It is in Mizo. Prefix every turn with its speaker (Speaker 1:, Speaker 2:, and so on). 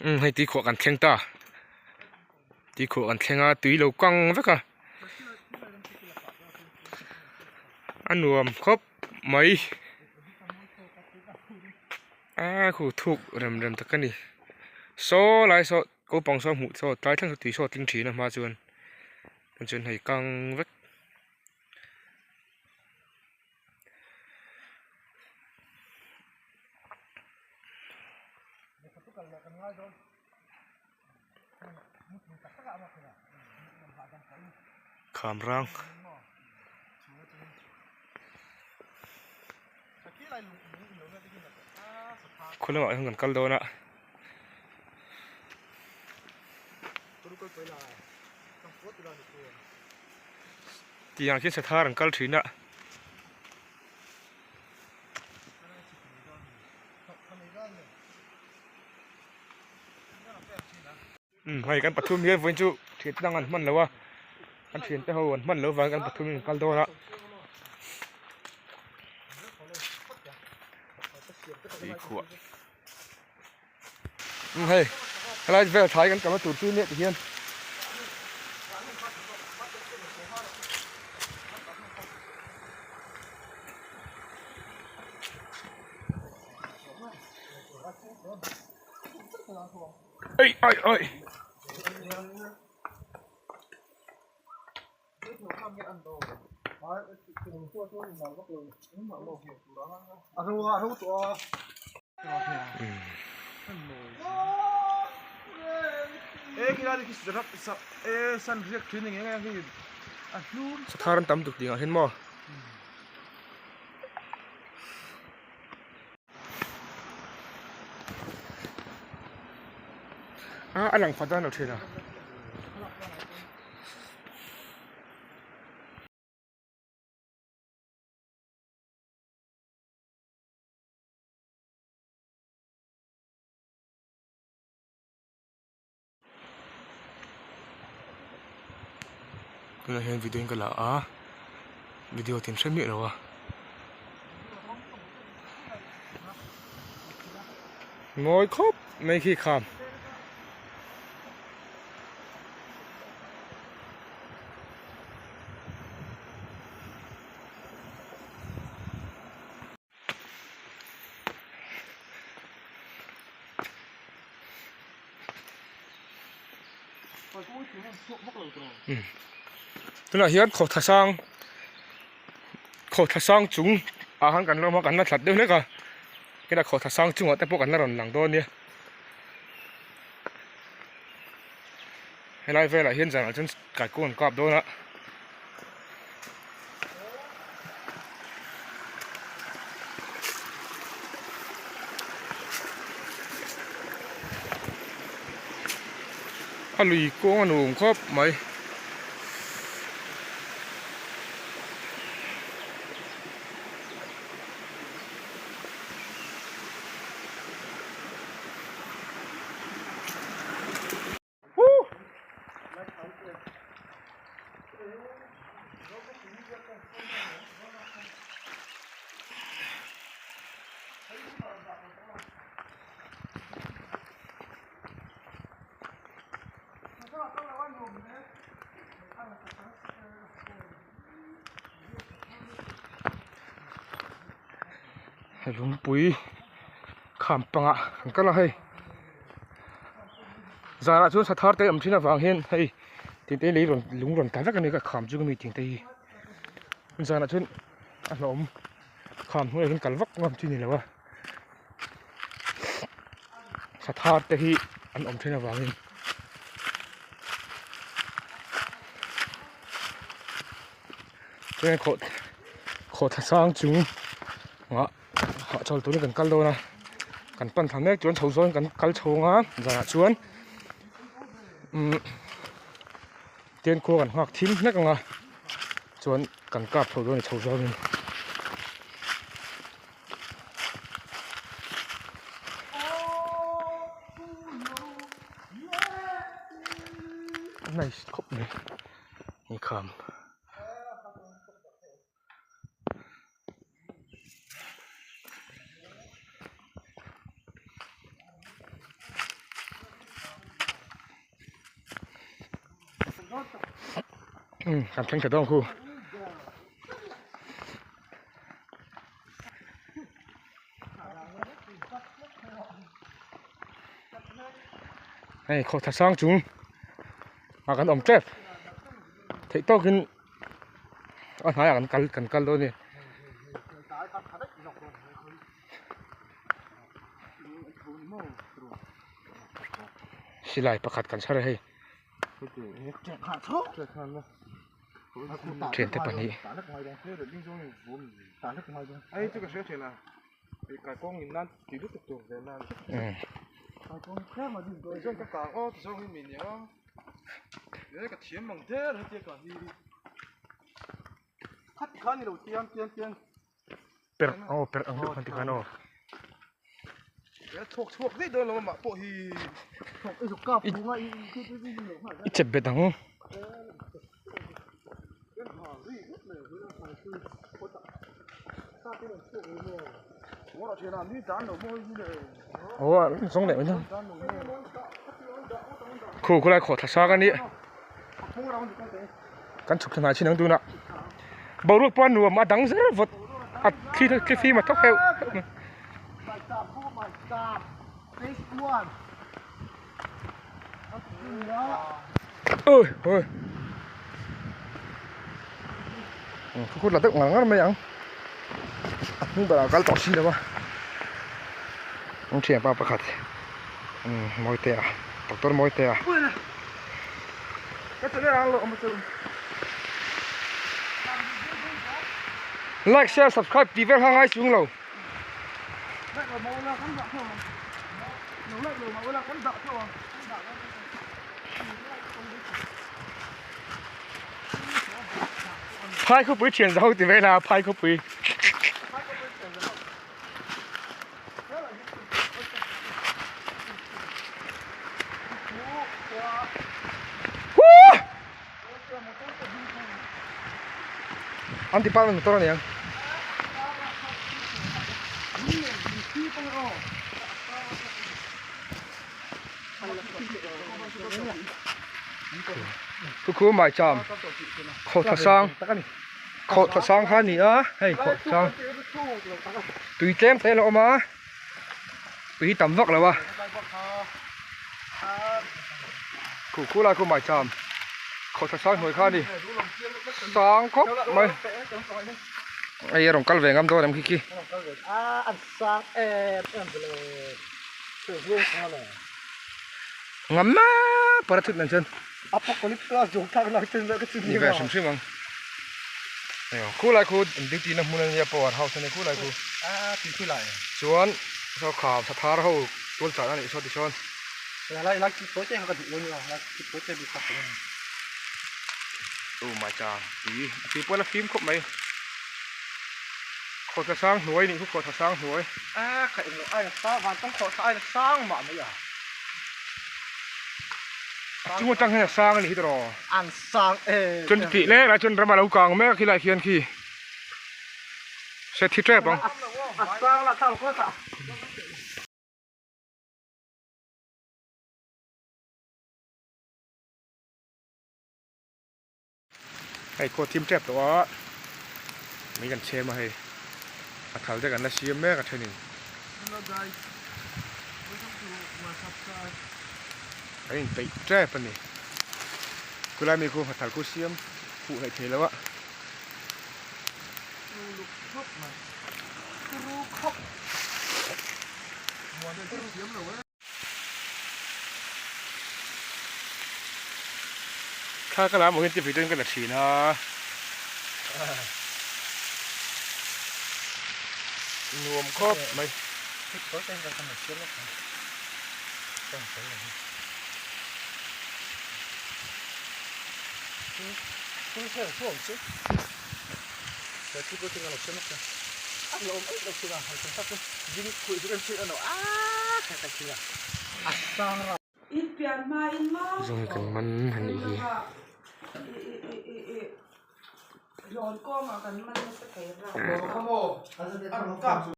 Speaker 1: Umm hei tuikhuah kan thleng ta tuikhuah kan thleng a tui lo kang vek a a nuam khawp mai a khu thuk rem rem tak a ni saw lai saw naupang saw hmuh saw tlai thleng saw tui saw a tling thin a hma chuan chuan hei kang vek. Kham rang khaw lamah hian kan kal dawn a. Tiang khian sathar an kal thin a. Umm hei kan pathum hian vawiin chu thian te dang an hman lo a an thian te ho an hman loh vangin kan pathum in kan kal dawn a. Tuikhuah umm hei helai vel thlai kan kalna tur chu nia ti hian. Oi oi oi. Sathar an tam tuk ding ah hian maw. A a lang fat a lo thin a. Tunah hian video in ka la a video tin hre miah lo a mawi khawp mai khi kham. Tunah hian khawthla sang khawthla sang chung ah khan kan lawm a kan la thlat deuh hlek a khilai khawthla sang chungah te pawh kan la rawn lang dawn nia helai velah hian zanah chuan kaikung an kap dawn a. A lui kawng a nuam khawp mai. Lungpui kham pangah an kal a hei zanah chuan sathar te awm thin avang hian hei tin te lei rawn lung rawn tla vek a ni ka kham chu mi thing te hi zanah chuan a hlauhawm kham hnuaiah hian kal vak ngam chi a ni lo a sathar te hi an awm thin avangin. Chuan khawh khawhthla sang chung ah hahchawl turin kan kal dawn a kan pan thla mek chuan chho zawng kan kal chhawng a zanah chuan umm tian khua kan nghak thim hlek ang a chuan kan kap chho dawn a ni chho zawngin. Nice khawp mai inkham. Umm kan thleng thla dawn khu. Hei khawhthla sang chung ah kan awm tep theih tawkin a hnaiah kan kal kan kal dawn a ni. Silai pakhat kan chhar a hei. Thiante pahnih. Perh aw perh ang deuh khan tikhan aw. I chep bet ang. Aw zawng leh mai dawn. Khu khulai khawhthla sang a nia. Kan chhuk thla hnai chin ang tunah boruak pawh a nuam a dang zel vawt a thli thli fim a thawk heuh heuh mai. Oi oi khu khu la deuh ngar ngar mai ang a hnung berah a kal tawh si lo a an thianpa pakhat Mawitea doctor Mawitea. Like share subscribe tih vel kha ngai chung lo. Phai khawpui thian zau ti vel a phai khawpui. An department motor a ni ang. Khu mai cham khawthla sang khawthla sang kha a ni a hei khawthla sang tui tlem te a lo awm a tui tam vak lo a khu khu lai khu mai cham khawthla sang hnuai kha a ni sang khawp mai hei a rawn kal ve ngam dawn em khi khi. Ngam ma parachute nen chuan ni ve hrim hrim ang khulai khu duty na hmun ania power house ania khulai khu chuan saw kha sathar ho tual chah na nih saw tichuan oh my god tui tui pawh a la fim khawp mai khawthla sang hnuai nih khu khawthla sang hnuai. A chung atang hian a sang a ni hi tawh
Speaker 2: An sang em
Speaker 1: Chuan tih lek lai chuan ram a lo kang mek a khilai khian khi se thi tep ang.
Speaker 2: A sang lah thang kawt ah.
Speaker 1: Hei khaw thim tep tawh a mei kan chhem a hei a thal te kan la siam mek a thenin kan inpeih tep a ni khulai mi khu a thal khu siam fuh hleih thei lo a. Thla ka lam awhin tifui chuan ka la thin a nuam khawp mai. Zawng kan man a nih hi.